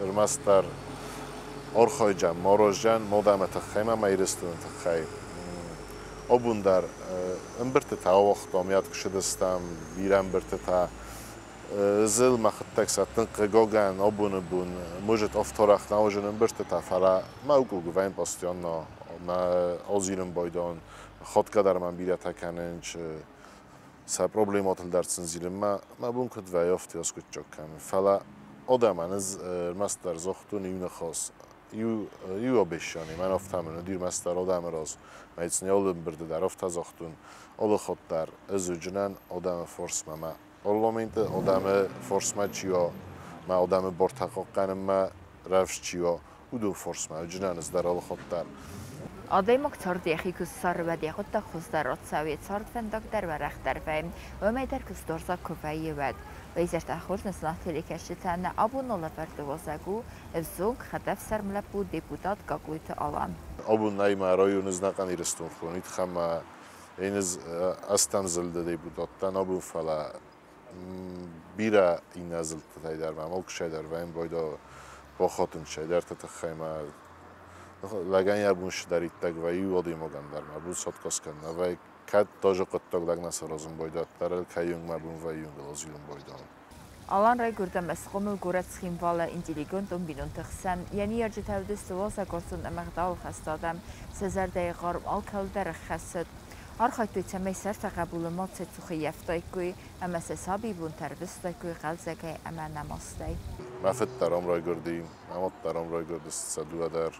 Ӕрмӕстдӕр архайджан, маразджан модӕмӕ тыххӕй ма Ирыстоны тыххӕй. Абон дӕр ӕмбырдтытӕ ауагътам, йӕ куысыдыстӕм, бирӕ ӕмбырдтытӕ. Зыл мӕхӕдӕг сӕ тынг хъыгагӕн абоны бон может авторах наужын ӕмбырдтытӕ, фӕлӕ мӕ укъугвӕн постоянно мӕ озилын байдон, хатгӕ дӕр мӕм бирӕтӕ кӕнынц, сӕ проблематыл дӕр сын зилын. Мӕ бон куыд вӕййы, афтӕ аскъуыддзаг кӕнын. Фӕлӕ адӕмӕн ӕз ӕрмӕстдӕр загътон иу ныхас, иу обещание, мӕн афтӕ мын уыди ӕрмӕстдӕр адӕмы раз. Мӕ цы алы ӕмбырды дӕр афтӕ загътон, алы хатт дӕр ӕз уыджынӕн адӕмы фарсмӕ мӕ парламенты адӕмы фарсмӕ чи уа, мӕ адӕмы бартӕ хъахъхъӕнынмӕ рӕвдз чи уа, уыдон фарсмӕ уыджынӕн ӕз дӕр алы хатт дӕр. Адӕймаг цард йӕхи куы ссары, уӕд йӕ хъуыддаг хуыздӕр ацӕуы, йӕ цардвӕндаг дӕр уӕрӕхдӕр вӕййы. Уымӕй дӕр куы сдорзаг куы вӕййы, уӕд. Уӕ хорз нысанах телекӕсджытӕ нӕ абоны лӕвӕрды уазӕг у ӕвзонг хӕдӕфсарм лӕппу, депутат Гаглойты Алан. Абон нӕй мӕ районы знакъӕн Ирыстон хонит хӕмӕ ӕнӕз ӕстӕм зылды депутаттӕн абон, фӕлӕ бирӕ иннӕ зылдтытӕй дӕр мӕ мулксӕй дӕр вӕйын бойдо бахатынчӕй дӕр тыххӕй мӕ лӕгӕн йӕ бон сдӕриттӕг вӕййы адӕймагӕн дӕр мӕ бон саткас кӕнын вӕй, кӕд тоже хъуыддаг лӕг нӕ саразын байдӕддӕр, кӕйонг мӕ бон вӕййонгыл азилын байдӕн. Алан райгуырд ӕмӕ схъомыл горӕт Цхинвалы интеллигентон бинонты хсӕн. Йӕ ныййарджытӕ уыдысты уазӕгуарзон ӕмӕ ӕгъдауылхӕст адӕм. Сӕ зӕрдӕйы хъарм алкӕуыл дӕр ӕххӕссыд. Архайдтой, цӕмӕй сӕ ӕртӕ хъӕбулы мад сӕ цухы ййӕфтаиккой ӕмӕ сӕ сабибонтӕ ӕрвыстаиккой хъӕлдзӕгӕй ӕмӕ ӕнӕмастӕй. Мӕ фыд дӕр ам райгуырди, мӕ мад дӕр ам райгуырди, сӕ дыууӕ дӕр.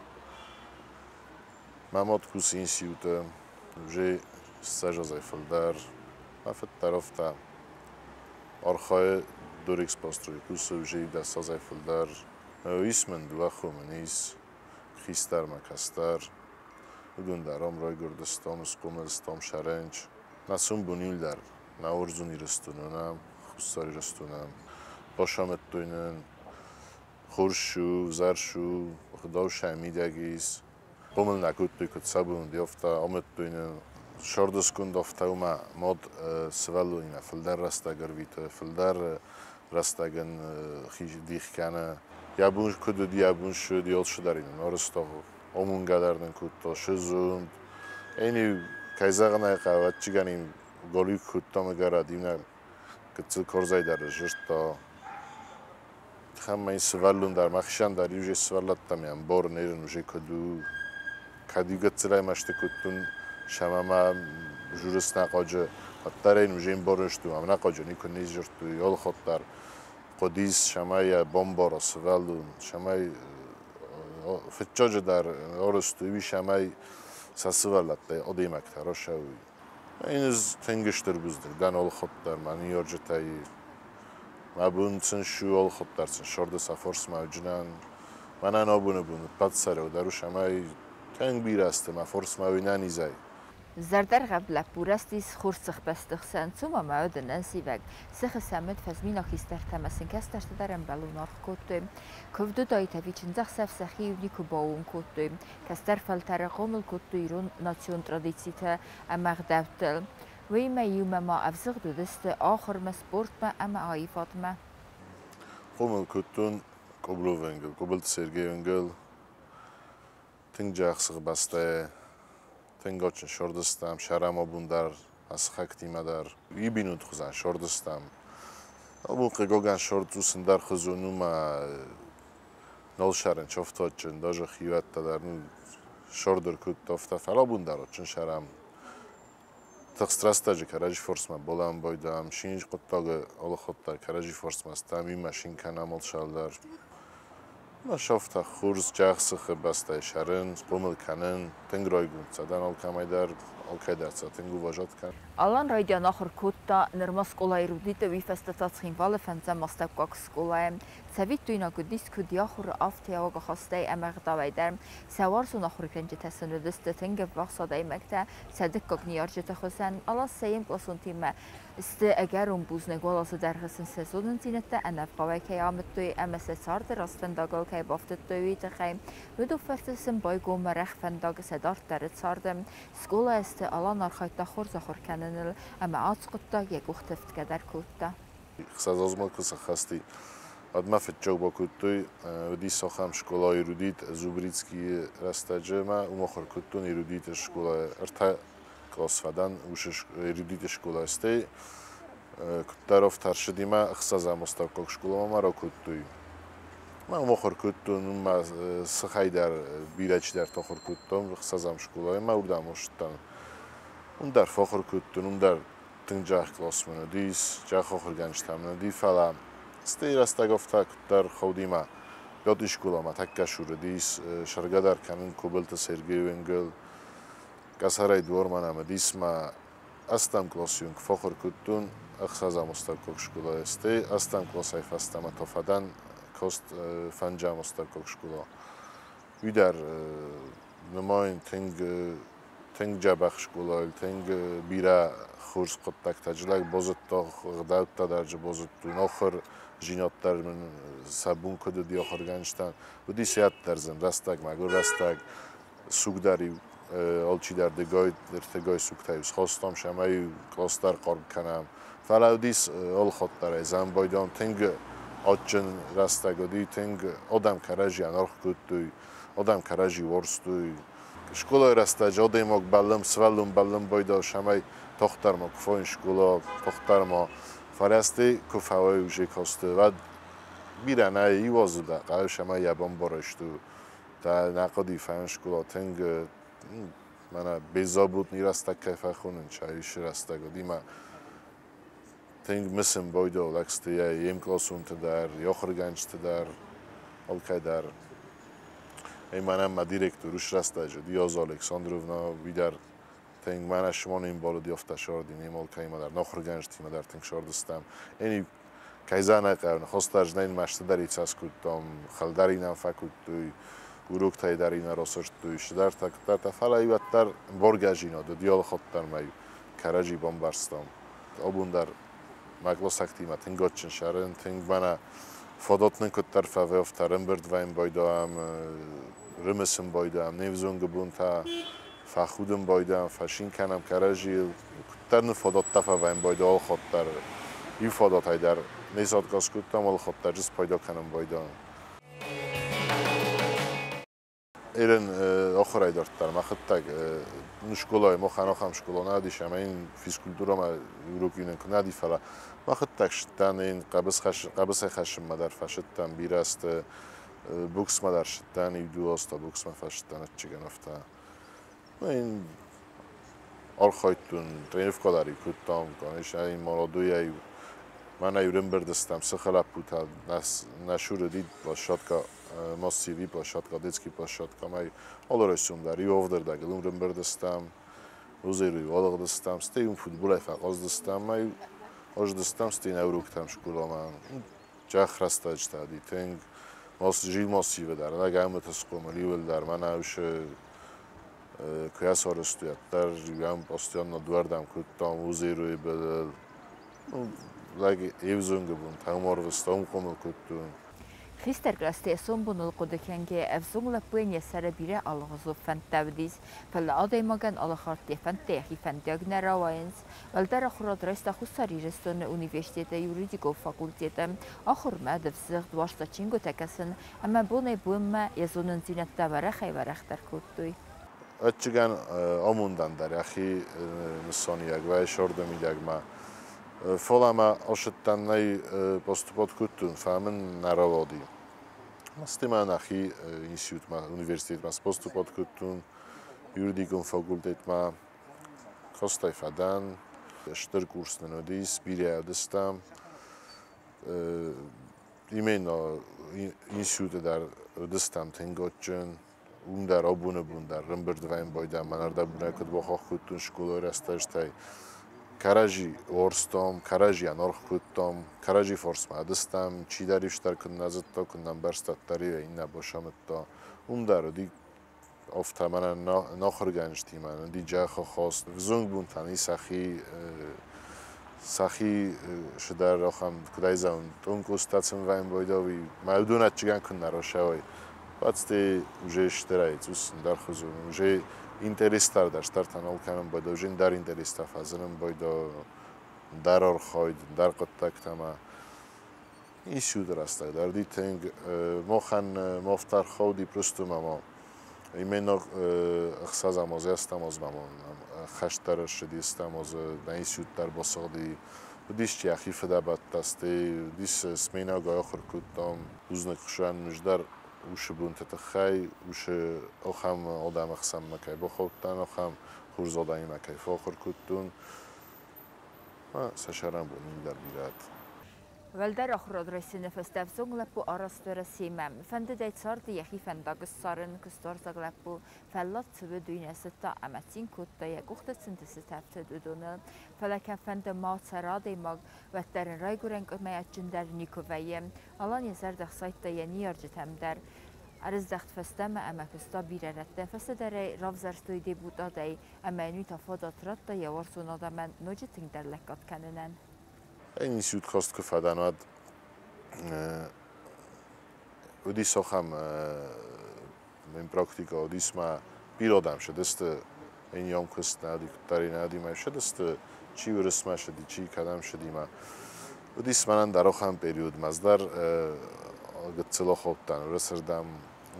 Мӕ мад кусы институты, уже 20 азӕй фылдӕр. Мӕ фыд дӕр афтӕ архайы Дорэкспострой, кусы уже 10 азӕй фылдӕр. Ис мын дыууӕ хо мын ис, хистӕр мӕ кӕстӕр. Уыдон дӕр ам райгуырдыстӕм, схъомыл стӕм сӕрӕнч. Нӕ сомбон иу дӕр нӕ уарзон Ирыстоны, нӕ Хуссар Ирыстоны. Бацамыдтой нын, хорз шу, ӕвзӕр шу, ӕгъдау сӕ мидӕг ис. Хъомыл нӕ кодтой, куыд сӕ бон уыди, афтӕ амыдтой нын. Сӕрдысконд афтӕ у, мӕ мад сывӕллонимӕ фылдӕр рӕстӕг ӕрвиты, фылдӕр рӕстӕг ын дих кӕны. Йӕ бон куыд уыди, йӕ бон цы уыди, алцыдӕр ын арӕзта. Омонгӕ дӕр нын кодта, сызонд. Ӕниу, кӕй зӕгъын ӕй хъӕуы, ӕвӕццӕгӕн ын галиу кодта мӕгӕрад, иунӕг гыццыл хорзӕй дӕр сзырдта. Тыхӕн сывӕллон дӕр, мӕхицӕн дӕр иу сывӕллӕттӕм йӕ ӕмбарын ерын уже куыд у. Кӕд иу гыццылӕй мӕсты кодтон, сӕмӕ мӕ журыс нӕ хъуаджы, уӕддӕр ӕй уже ӕмбарын сты, ӕмӕ нӕ хъуаджы никуы не сдзырдтой, алы хатт дӕр хъуыдис, цӕмӕй йӕ бамбара сывӕллон, цӕмӕй фыццаджы дӕр арӕзтой, уый цӕмӕй сӕ сывӕллӕттӕй адӕймӕгтӕ рацӕуой. Ӕз тынг стыр бузныг дӕн алы хатт дӕр мӕ ныййарджытӕй. Мӕ бон сын ссу алы хатт дӕр сын сӕрды сӕ фарсмӕ уыджынӕн. Мӕнӕн абоны бон ӕппӕт цӕрӕг дӕр у, цӕмӕй тынг бирӕ сты мӕ фарсмӕ уый нӕнизӕй. Зӕрдӕргъӕвд лӕппу рӕзтис хорз сыхбӕсты хсӕн, цума ма уыд ӕнӕзивӕг. Сыхы сӕ мыд фӕзминаг хистӕртӕ ӕмӕ сын кӕстӕртӕ дӕр ӕмбӕлон аргъ кодтой. Куывд уыдаид ӕви чындзӕхсӕв, сӕхи-иу никуы баууон кодтой. Кӕстӕр фӕлтӕры хъомыл кодтой ирон национ традицитӕ ӕмӕ ӕгъдӕуттыл. Уыимӕ иумӕ ма ӕвзыгъд уыдысты ахуырмӕ, спортмӕ ӕмӕ аивадмӕ. Хъомыл кодтон Къобловы уынгыл, Къобылты Сергейы уынгыл. Тынг джах сыхбӕстӕйы, тынг адджын сӕрдыстӕм, сӕрӕмабон дӕр, сыхӕгтимӕ дӕр. Уый бинонты хуызӕн сӕрдыстӕм. Абон хъыгагӕн сӕрд цъус ӕндӕр хуызон у мӕ нал сӕрын чофтадджын, даже хиуӕттӕ дӕр ну сӕрд ӕркодта афтӕ, фӕлӕ абон дӕр адджын сӕрӕм. Тыхст рӕстӕджы кӕрӕдзи фарсмӕ балӕм байдӕм, шинж хъуыддагы алы хатт дӕр кӕрӕдзи фарсмӕ стӕм, иумӕ шин кӕнӕм алцыдӕр. Мӕ сӕфтӕ хорз джах сыхы бӕстӕйы сӕрын, хъомыл кӕнын, тынг райгонд сӕ дӕн алкӕмӕй дӕр, алкӕй дӕр сӕ тынг уважать кӕнын. Алан райдиан ахуыр кодта нырма скъолайы Рудниты, уый фӕстӕ та Цхинвалы фӕндзӕм астӕуккаг скъолайы. Цӕвиттойнаг уыдис куыд йӕ ахуыры, афтӕ йӕ уагахастӕй ӕмӕ ӕгъдауӕй дӕр. Сӕ уарзон ахуыргӕнджытӕ сын уыдысты тынг ӕввахс адӕймӕгтӕ, сӕ дыккаг ныййарджыты хуызӕн. Алан сӕ йе мкъласонтимӕ сты ӕгӕрон бузныг, уал азы дӕргъы сын сӕ зонындзинӕдтӕ ӕнӕвгъауӕй кӕй амыдтой ӕмӕ сӕ царды раст фӕндагыл кӕй бафтыдтой, уый тыххӕй. Уыдон фӕрцы сын байгом уӕрӕх фӕндаг сӕ дарддӕры царды. Скъолайы азты Алан архайдта хорз ахуыр кӕныныл ӕмӕ ацы хъуыддаг йӕ къухты ӕфтгӕ дӕр кодта. 6 азмӕ куы сӕххӕст и, Уӕд мӕ фыццаг бакодтой, уыдис ахӕм скъола «Эрудит» Зубрицкийы рӕстӕджы ӕмӕ уым ахуыр кодтон «Эрудиты» скъолайы ӕртӕ кълас фӕдӕн уыцы «Эрудиты» скъолайы. Стӕй куыддӕр афтӕ ӕрцыди мӕ ӕхсӕзӕм астӕуккаг скъоламӕ мӕ ракодтой. Мӕ уым ахуыр кодтон, уым ма сыхӕй дӕр бирӕ чидӕртӕ ахуыр кодтам ӕхсӕзӕм скъолайы ӕмӕ уырдӕм ацыдтӕн. Уым дӕр фӕахуыр кодтон, уым дӕр тынг джах кълас мын уыдис, джах ахуыргӕнджытӕ мын уыди, фӕлӕ стӕй рӕстӕг афтӕ куыддӕр хауди мӕ Пятый скъоламӕ тӕккӕ сур уыдис, сӕргӕ дӕр кӕнын Кобылты Сергей уынгыл. Къӕсӕрӕй дуармӕ нӕм уыдис мӕ ӕстӕм къласы куы фӕахуыр кодтон ӕхсӕзӕм астӕуккаг скъолайы, стӕй ӕстӕм къласӕй фӕстӕмӕ та фӕдӕн каст фӕнджӕм астӕуккаг скъола. Уый дӕр нымайын тынг тынг дзӕбӕх скъолайыл, тынг бирӕ хорз хъуыддӕгтӕ лӕг базыдта, ӕгъдӕуттӕ дӕр дзы базыдтон, ахуырдзинад дӕр мын сӕ бон куыд уыди ахуыргӕнджытӕн, уыди сӕ дӕр зын рӕстӕг, мӕгуыр рӕстӕг, суг дӕр-иу алчидӕр дыгай, ӕртыгай сугтӕ-иу схастам, сӕмӕ-иу кълас дӕр хъарм кӕнӕм. Фӕлӕ уыдис алыхатт дӕр ӕй зӕмбайдан тынг адджын рӕстӕг уыди, тынг адӕм кӕрӕдзийӕн аргъ кодтой, адӕм кӕрӕдзи уарзтой. Скъолайы рӕстӕджы адӕймаг бӕллын, сывӕллон бӕллын байдал, сӕмӕй тагъддӕр ма куы фӕуин скъола, тагъддӕр ма фӕрӕзтӕй куы фӕуай уже касты, уӕд бирӕ нӕ иу азы дӕ хъӕуы, сӕмӕй йӕ бамбарай, дӕ нӕ хъуыди фӕуын скъола тынг мӕнӕ беззаботный рӕстӕг кӕй фӕхонынц, уыцы рӕстӕг уыди мӕ тынг мысын байдал лӕгсты йӕ йе мкъласонты дӕр, йӕ ахуыргӕнджыты дӕр, алкӕй дӕр. Эй мӕнӕн мӕ директор уыцы рӕстӕджы уыди Аза Александровна, уый дӕр тынг мӕнӕ сымон ӕмбӕлыди, афтӕ сӕрди не алкӕимӕ дӕр, нӕ ахуыргӕнджытимӕ дӕр тынг сӕрдыстӕм. Ӕниу, кӕй зӕгъын ӕй хъӕуы, ныхас дӕр нӕ мӕсты дӕр ицӕс кодтам, хыл дӕр нӕм фӕкодтой, уроктӕй дӕр нӕ расырдтой, цыдӕртӕ, куыддӕртӕ, фӕлӕ уӕддӕр ӕмбаргӕдзинад уыди алыхатт дӕр мӕ кӕрӕдзи бамбӕрстам. Абон дӕр мӕ къласӕгтимӕ тынг адджын сӕрын, тынг мӕнӕ фадат нын куыддӕр фӕвӕй, афтӕ ӕрӕмбырд вӕййӕм байдайӕм, рымысын байдайӕм не взонг бонтӕ, фӕхудын байдайӕм, фӕцин кӕнӕм кӕрӕдзийыл. Куыддӕр нын фадӕттӕ фӕвӕййӕм байдайӕм алыхатт дӕр, иу фадатӕй дӕр не садгас кодтам, алыхатт дӕр дзы спайда кӕнын байдайӕм. Эрен ахуырӕй дарддӕр мӕхӕдӕг скъолайы махӕн ахӕм скъола нӕ уыдис ӕмӕ йын физкультурӕмӕ урок нын куы нӕ уыди, фӕлӕ мӕхӕдӕг сыдтӕн йын хъӕбысӕй хӕссынмӕ дӕр фӕсыдтӕн бирӕ азты, боксмӕ дӕр сыдтӕн, иу-дыууӕ азы та боксмӕ фӕсыдтӕн ӕвӕццӕгӕн афтӕ. Ин архайдтон, тренировкӕ дӕр-иу кодтам, конечно, молодойӕ мӕнӕ иу ӕрӕмбырд стӕм сыхы лӕппутӕ, нӕ цур уыди площадка, массивы площадка, детский площадка, ӕмӕ алы райсом дӕр иу авдӕрдӕгыл уым ӕрӕмбырд стӕм, узӕры-иу алыгъдыстӕм, стӕй уым футболӕй фӕхъаздыстӕм, ӕмӕ-иу аздыстӕм, стӕй нӕ уроктӕм скъоламӕ. Джах рӕстӕджытӕ уыди тынг, жил массивы дӕр, лӕг ӕмыты схъомыл иуыл дӕр, мӕнӕ уыцы куы йӕ сарӕзтой, уӕддӕр иу постоянно дыууӕрдӕм кодтам узӕройы былыл. Лӕг йе взонгы бонтӕ уым ӕрвыста, уым хъомыл кодтон. Хистӕр кълӕсты йӕ сомбоныл хъуыды кӕнгӕйӕ, ӕвзонг лӕппуйӕн йӕ сӕры бирӕ алыгъуызон фӕндтӕ уыдис, фӕлӕ адӕймагӕн алыхатт йӕ фӕндтӕ йӕхи фӕндиаг нӕ рауайынц. Уӕлдӕр ахуырад райста Хуссар Ирыстоны университеты юридикон факультеты. Ахуырмӕ ӕвзыгъд уарзта чингуытӕ кӕсын ӕмӕ бонӕй-бонмӕ йӕ зонындзинӕдтӕ уӕрӕхӕй-уӕрӕхдӕр кодтой. Ӕвӕццӕгӕн амондӕн дӕр йӕхи нысаниуӕг вӕййы сӕрды мидӕгмӕ. Фӕлӕ мӕ ацыдтӕн нӕй поступать кодтон, фӕлӕ мын нӕ рауади. Стӕй ма нӕхи институтмӕ, университетмӕ поступать кодтон, юридикон факультетмӕ. Кастӕй фӕдӕн, стыр курс нын уыдис, бирӕ уыдыстӕм. Именно институты дӕр уыдыстӕм тынг адджын. Уым дӕр абоны бон дӕр ӕрӕмбырд вӕййӕм байдайӕм, мӕнӕрдӕбонӕй куыд бахахх кодтон скъолайы рӕстӕджытӕй. Кӕрӕдзи уарзтам, кӕрӕдзийӕн аргъ кодтам, кӕрӕдзи фарсмӕ ӕдыстӕм, чидӕр иу куыд нӕ зыдта, куыд нӕ ӕмбӕрста, уӕддӕр-иу иннӕ бацамыдта. Уым дӕр уыди афтӕ мӕнӕ нӕ ахуыргӕнджытимӕ уыди джахы хаст. Взонг бонтӕн и сӕхи цыдӕр ахӕм, куыд ӕй зӕгъын, тъонкъустӕ сын вӕййын байдайы, мӕ уыдон ӕвӕццӕгӕн куы нӕ расӕуой, уӕд стӕй уже стырӕй цъус ӕндӕрхуызон, уже интерестӕ дӕр стӕртӕ нал кӕнын байдайы, уже ӕндӕр интерестӕ фӕзынын байдайы, ӕндӕр архайд, ӕндӕр хъуыддӕгтӕ ӕмӕ Институт рӕстӕг дӕр ди тынг махӕн мафтар хауди просто мама именно 6 аз, 7 аз мама хӕстдӕр ссыди, 7 азы нӕ институт дӕр басыгъди. Уыдис йӕхи фыдӕбӕттӕ, стӕй уыдис сменӕгай ахуыр кодтам. Бузныг Хуыцауӕн, дӕр усы бонты тыххӕй, усы ахӕм адӕмы хсӕнмӕ кӕй бахаудтӕн, ахӕм хорз адӕмимӕ кӕй фӕахуыр кодтон. Сӕ сӕрӕнбон дӕр бирӕ. Уӕлдӕр ахуырад райсыны фӕстӕ ӕвзонг лӕппу араст Уӕрӕсемӕ. Фӕндыд ӕй царды йӕхи фӕндаг ссарын. Куыстуарзаг лӕппу фӕллад цӕуы дуне зыдта ӕмӕ цин кодта, йӕ къухты цы ӕнтыстытӕ ӕфтыд, уыдоныл. Фӕлӕ кӕмфӕнды ма цӕра адӕймаг, уӕддӕр ын райгуырӕн къуымӕй адджындӕр никуы вӕййы. Алан йӕ зӕрдӕ хсайдта йӕ ныййарджытӕм дӕр. Ӕрыздӕхт фӕстӕмӕ ӕмӕ куыста бирӕ рӕтты. Фӕстӕдӕр ӕй равзӕрстой депутатӕй, ӕмӕ йын уый та фадат радта йӕ уарзон адӕмӕн ноджы тынгдӕр лӕггад кӕнынӕн. Институт каст куы фӕдӕн, уӕд уыдис ахӕм мын практикӕ, уыдис ма бирӕ адӕм сыдысты, инйом куыст нӕ уыди, куыддӕр нӕ уыди, ма сыдысты, чи Уырысмӕ сыди, чи кӕдӕм сыди, ма уыдис мӕнӕн дӕр ахӕм период, ма ӕз дӕр гыццыл ахаудтӕн Уырысырдӕм,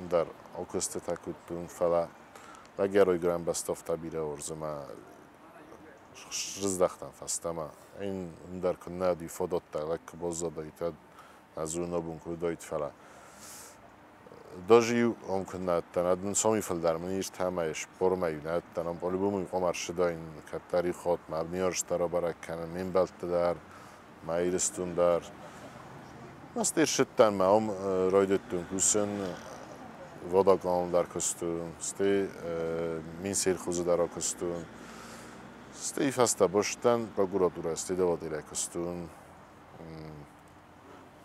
дӕр акуыстытӕ кодтон, фӕлӕ лагерой гран бӕстӕфтӕ бирӕ уарзы, ма рыздӕхтӕн фӕстӕмӕ. Ин ӕндӕр куы нӕ уыди фадӕттӕ, лӕг куы баззадаид, уӕд ӕз уын куы уыдаид, фӕлӕ даже ам куы нӕ уыдтӕн, уӕд мын сомы фылдӕр мын иртӕмӕ спормӕ нӕ уыдтӕн, ам по-любому хъуамӕ ӕрсыдаин кӕддӕри хатт, мӕ ныййарджытӕ рабӕрӕг кӕнын, ме мбӕлтты дӕр, мӕ Ирыстон дӕр. Ма стӕй ӕрсыдтӕн, мӕ ам райдыдтон кусын, водоканалы дӕр куыстон, стӕй Минсельхозы дӕр акуыстон. Стӕй фӕстӕ бастӕн прокуратурӕйы следователӕй куыстон.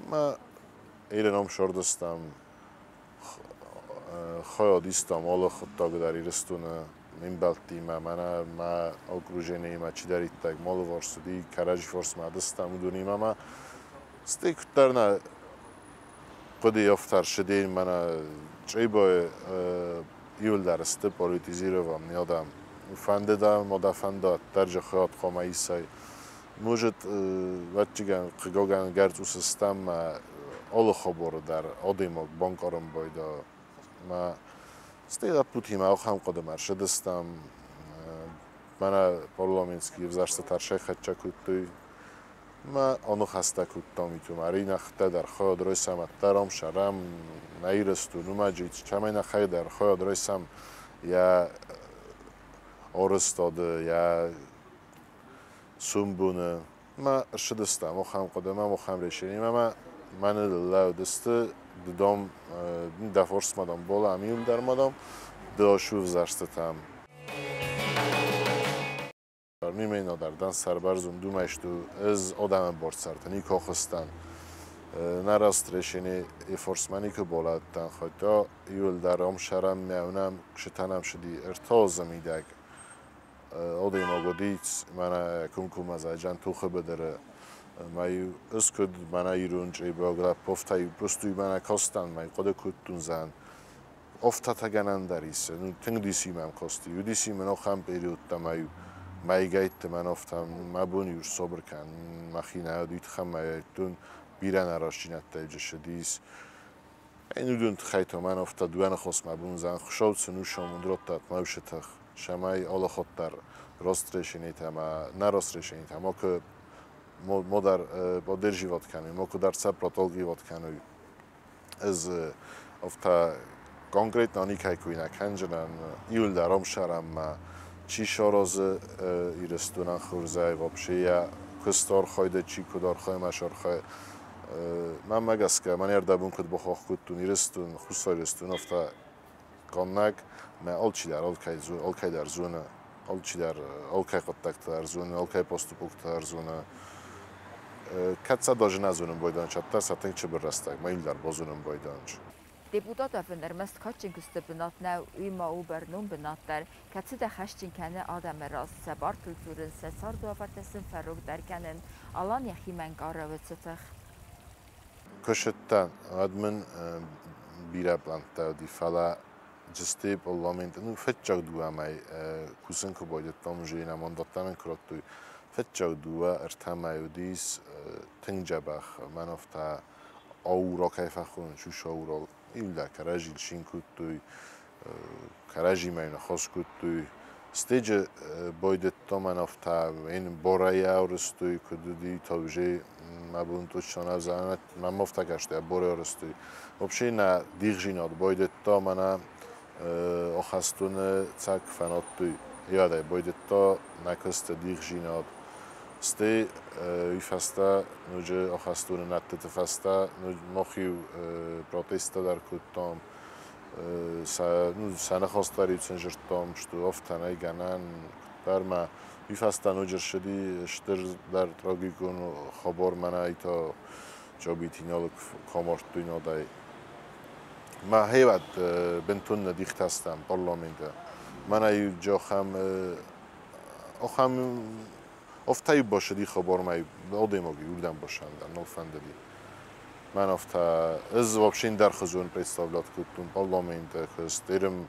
Ма Иры ном сӕрдыстам, хайад истам алы хъуыддаг дӕр Ирыстоны ме мбӕлттимӕ, мӕнӕ мӕ окружениимӕ чидӕриддӕр ме алыварс уыди, кӕрӕдзи фарсмӕ адыстам уыдонимӕ ма. Стӕй куыддӕр нӕ хъуыды афтӕ ӕрсыди, мӕнӕ Чъибойы иуылдӕр сты политизированный адӕм. Фӕнды дӕ, ма дӕ фӕнда, дӕр хайад хъуамӕ исай. Может, ӕвӕццӕгӕн, хъыгагӕн, гӕрцъус стӕм, алы хабары дӕр адӕймаг банкъарын байда. Ма стӕй лӕппутимӕ ахӕм хъуыдымӕ ӕрсыдыстӕм, мӕнӕ парламентский ӕвзӕрстытӕ ӕрсӕйхӕццӕ кодтой. Ма аныхӕстӕ кодтам итум, ӕри нӕхтӕ дӕр хайад райсӕм, ӕддӕрам сӕрӕм, нӕ Ирыстон, уымӕджы цӕмӕй нӕхӕй дӕр хайад райсӕм йӕ арӕзтады, йӕ сомбоны. Ма ӕрсыдыстӕм ахӕм хъуыдымӕ, ахӕм решениемӕ, ма мӕныл лӕудысты, ды дам, дӕ фарсмӕ дам бола, ам дӕр ма дам, ды ашу ӕвзӕрстытӕм. Мимейнадар сӕрбӕрзонд уымӕй сты, ӕз адӕмы борцӕртӕ никуы ахызтӕн. Нӕ раст решение фарсмӕ никуы балӕудтӕн, хотя иуылдӕр ам сӕрӕм мӕ уынӕм, кшытӕнӕм сыди 3 азы мидӕг. Адӕймаг уыди мӕнӕ комкоммӕ Азербайджан тохы быдыры. Ма ӕз куыд мӕнӕ ирон чъибаг лӕппуфтӕ просто мӕнӕ кастӕн, ма хъуыды кодтон зӕн. Афтӕтӕ гӕнӕн дӕр ис. Ну, тынг диси мӕм касти. Уыдис мын ахӕм периодтӕ, ма мӕйгӕйтты мӕн афтӕ мӕ бон иу сабыр кӕнын мӕхи нӕ уыд, уый тыххӕй мӕ бирӕ нӕрастдзинӕдтӕ ссыдис. Ӕн уыдон тыххӕй та мӕн афтӕ дыууӕ ныхас мӕ бон уыдзӕн, Хуыцау сын ус амонд радтӕд мӕ усы тых, цӕмӕй алы хатт дӕр раст решенитӕ ӕмӕ нӕ раст решенитӕ макуы ма дӕр поддерживать кӕной, макуы дӕр сӕ проталгивать кӕной. Ӕз афтӕ конкретно никӕй кой нӕ кӕнджынӕн, иуылдӕр ам сӕрӕм чи саразы Ирыстонӕн хорзӕй, вообще йӕ куыст архайды, чи куыд архайы, ма сархайы. Мӕнмӕ гӕсгӕ, мӕн ӕрдӕбон куыд бахахх кодтон Ирыстон, Хуссар Ирыстон афтӕ къаннӕг, мӕ алчидӕр алкӕй дӕр зоны, алчидӕр алкӕй хъуыддӕгтӕ дӕр зоны, алкӕй поступоктӕ дӕр зоны. Кӕд сӕ даже нӕ зонын байдайынц, уӕддӕр сӕ тынг цыбыр рӕстӕг ма иуылдӕр базонын байдайынц. Депутат уӕвын ӕрмӕст кадджын куысты бынат нӕу, уый ма у бӕрнон бынат дӕр, кӕцы дӕ хӕсджын кӕны адӕмы раз, сӕ бартыл дзурын, сӕ цардуавӕртӕ сын фӕрогдӕр кӕнын. Алан йӕхимӕ ӕнкъары уыцы тых. Куы сыдтӕн, уӕд мын бирӕ плӕнттӕ уыди, фӕлӕ джысты парламент, ну, фыццаг 2 мӕй кусын куы байдыдтам, уже нӕ мандаттӕ нын куы радтой, фыццаг 2-3 мӕй уыдис тынг дзӕбӕх, мӕн афтӕ Aura кайфахон шушаура илда каражил шинкуттуй каражи майна хоскуттуй стеже бойдетто манафта ин борая орстуй кудуди тавже мабун точно зана мамофта гашта боре орстуй вообще на дигжинод бойдетто мана охастуне цак фаноттуй ядай бойдетто накоста дигжинод сте ифаста нуже охастуне наттете фаста мохиу протеста дар куттом са ну санахостари ценжертом что офтанай ганан дарма ифаста нуджер шеди штер дар трагикон хабар мана ито ҷобитинол комортуйнодай ма хеват бентун дихтастам парламента мана ҷохам охам офтай бошади хабар май одемоги урдам бошанда нофандади ман офта из вообще дар хызун представлять куттун парламента кыстерим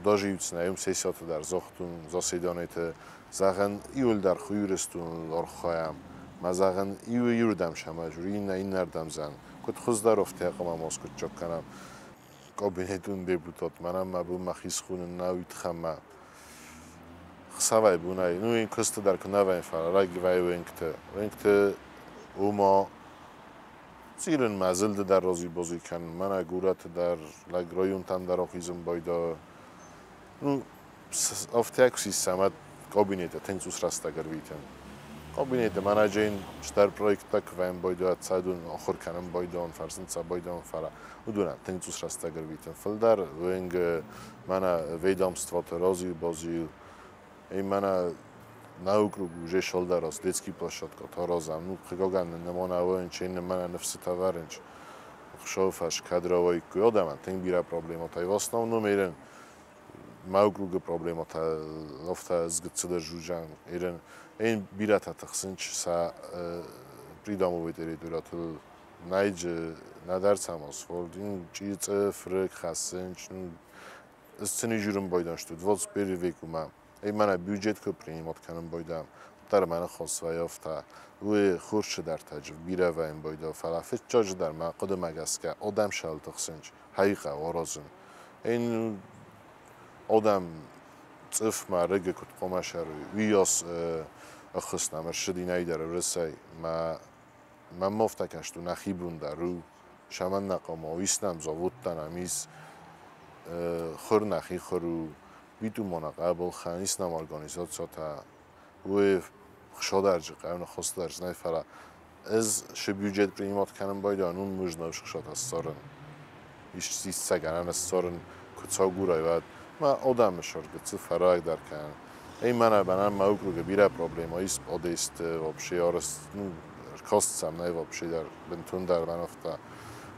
даже юцнаем сессията дар зохтун заседанете зағын иул дар хуюрестун орхаям мазағын иу юрдам шамажур инна иннардам зан кут хуздар офте қамам кут чокканам кабинетун депутат манам мабу махис хунун навитхама хсавай бунай ну ин кысты дар кнавайн фара раги вай венкте венкте ума цирен мазилд дар рози бози кан мана гурат дар лаг районтан дар охизм бойда ну офтекси самат кабинета тенцус растагар витен кабинета менеджин штар проекта квен бойда цадун охор канам бойдон фарсин ца бойдон фара удуна тенцус растагар витен филдар венг мана ведомство рози бози эй мана на округ уже шолдарос детский площадка тарозам ну хигоган немона чин мана нефси товаринч хшофаш кадровой куодаман тен бира проблемота и в основном эрен маукруга проблемота офта згцда жужан эрен эн бирата тхсинч са придомовой территория найж надарцамос фолдин чиц фрк хасинч ну сцени журм бойдан что 21 век ума эй мана бюджет ко принимать канам бойдам дар мана хос ёфта уи хурш дар таҷ бираваем бойда фалафи чож дар ма қуд магаска одам шал тхсинч ҳайқа орозун эн одам циф ма реге кут қомашару виос охснам шидинай дар ресай ма ма мофтакашту нахибунда ру шаман нақомо иснам зовуттанам ис хор нахи хору битумона қабул хан иснам организацията уи хшодарҷи қавна хостдарж най фара из ше бюджет принимать канам бойда нун нужно шхшот сорн иш исцаганан сорн куцогурай ва ма одам шоргцы фараг дар кан эй мана банан ма округа бира проблема ис одест вообще орс ну костсам най вообще дар бентун дар манофта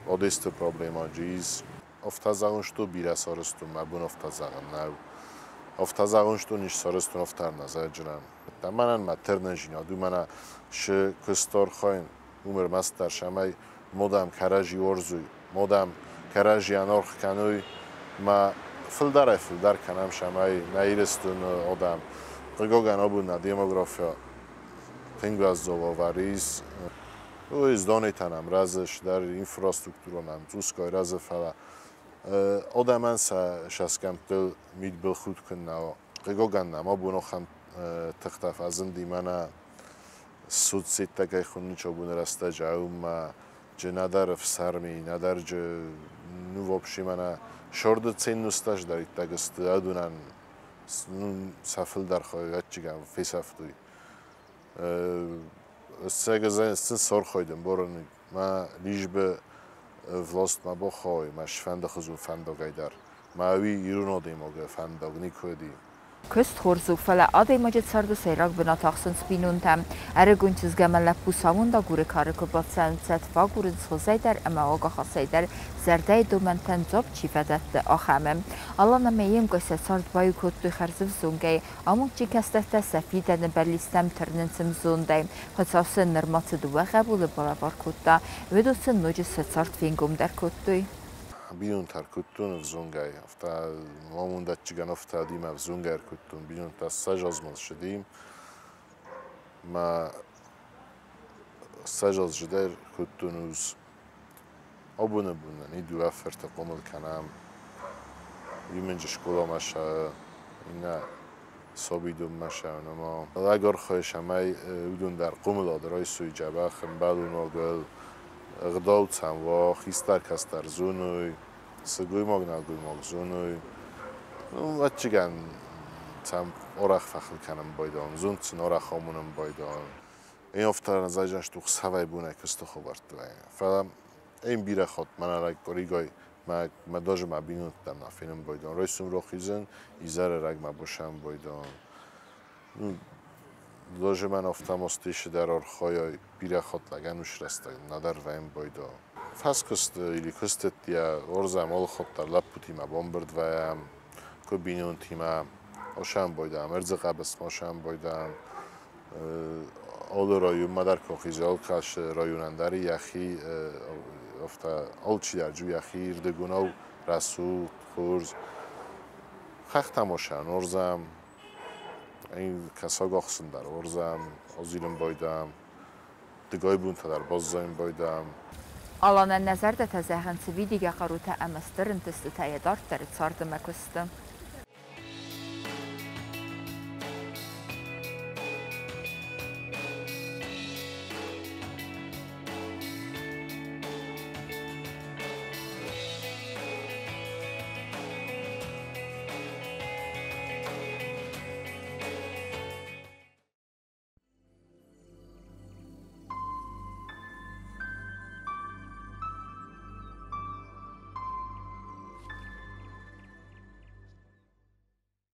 одест проблема ҷиз офтазағун шту бира сорсту мабун офтазағун нав офтазағун шту ниш сорстун офтар назар ҷиран манан ма тернежина ду мана ш кыстор хоин умр мастар шамай модам каражи орзуй модам каражи анорх кануй ма филдарай филдар канам шамай наирестун одам қигоган обуна демография тингваззововарис уиз донетанам разш дар инфраструктуронам цуской разы фала одаман са шаскамтыл мидбил худ куннао қигоганнам обунохам тхтаф азынди мана соцсеттагай хунни чобун раста жаума же надар фсарми надар же ну вообще мана шорды ценносташ дар иттагысты адунан ну сафилдар хойгатчиган фесафтуй сегазен сын сор хойдем борон ма лишь бы власть ма бохой ма шфанда хызун фандогайдар ма ви ирунодемога фандог никоди Кыст хорзу фала адеймаджы царды сӕйраг бынат ахсынц бинонтӕ. Ӕрыгон чызг ӕмӕ лӕппу самондагуры кары куы бацӕуынц, фагурынц хуызӕй дӕр ӕмӕ уагахастӕй дӕр зӕрдӕйы домӕнтӕн дзуапп чи фӕдӕтты, ахӕмы. Алан ӕмӕ йе мкъай сӕ цард баиу кодтой хӕрзӕвзонгӕй. Амондджын кӕстӕртӕ сӕ фидӕны бӕллицтӕм тырнынц ӕмзондӕй. Хуыцау сын нырма цы дыууӕ хъӕбулы балӕвар кодта, уыдон сын ноджы сӕ цард фенгомдӕр кодтой. Бинонтӕ ркодтон ӕвзонгӕй, афтӕ амондӕтджыгӕн афтӕ димӕ ӕвзонгӕй ӕркодтон бинонтӕ ссӕдз шыдим ма 20 жидер ркодтон уз Абоны бонӕн и дыууӕ фырты хъомыл кӕнӕм. Иу скъоламӕ сӕ, иннӕ сабидонмӕ сӕ, ӕмӕ лӕг архайы, цӕмӕй уыдон дӕр хъомылад райсой дзӕбӕх, ӕмбӕлон ӕгъдау сӕм уа, хистӕр-кӕстӕр зоной, сылгоймаг, нӕлгоймаг зоной. Ну, ӕвӕццӕгӕн сӕм арӕх фӕхыл кӕнын байдайон, зонд сын арӕх амонын байдайон. Эн афтӕ зайжастух савай бунӕй куысты хабӕртты вӕййы. Фӕлӕ эн бирӕ хатт мӕнӕ къуыригай мӕ даже мӕ бинонтӕм нӕ фенын байдайон. Райсом рахизын, изӕры рӕгмӕ босӕн байдайон. Ну, даже мӕн афтӕ мастисы дӕр архайай бирӕ хатт лӕг ӕнус рӕстӕг нӕдӕр вӕййын байдайон. Фӕскуыст или куыстытӕ орзӕм алы хатт дӕр лӕппутимӕ бамбырд вӕййӕм, куы бинонтимӕ осӕн байдайӕм, ӕрдзы хъӕбысмӕ осӕн байдайӕм. Алы районмӕ дӕр куы хизы, алкӕцы районӕн дӕр йӕхи афтӕ алчидӕр йӕхи рдыгонау рӕсугъд, хорз. Хӕхтӕм осӕн орзӕм, кӕсаг ахсын дӕр орзӕм, азилын байдайӕм, дыгай бонтӕ дӕр баззайын байдайӕм. Аланӕн нӕ зӕрдӕтӕ зӕгъынц ӕвидигӕ хъарутӕ ӕмӕ стыр ӕнтыстытӕ йӕ дарддӕры царды ӕмӕ куысты.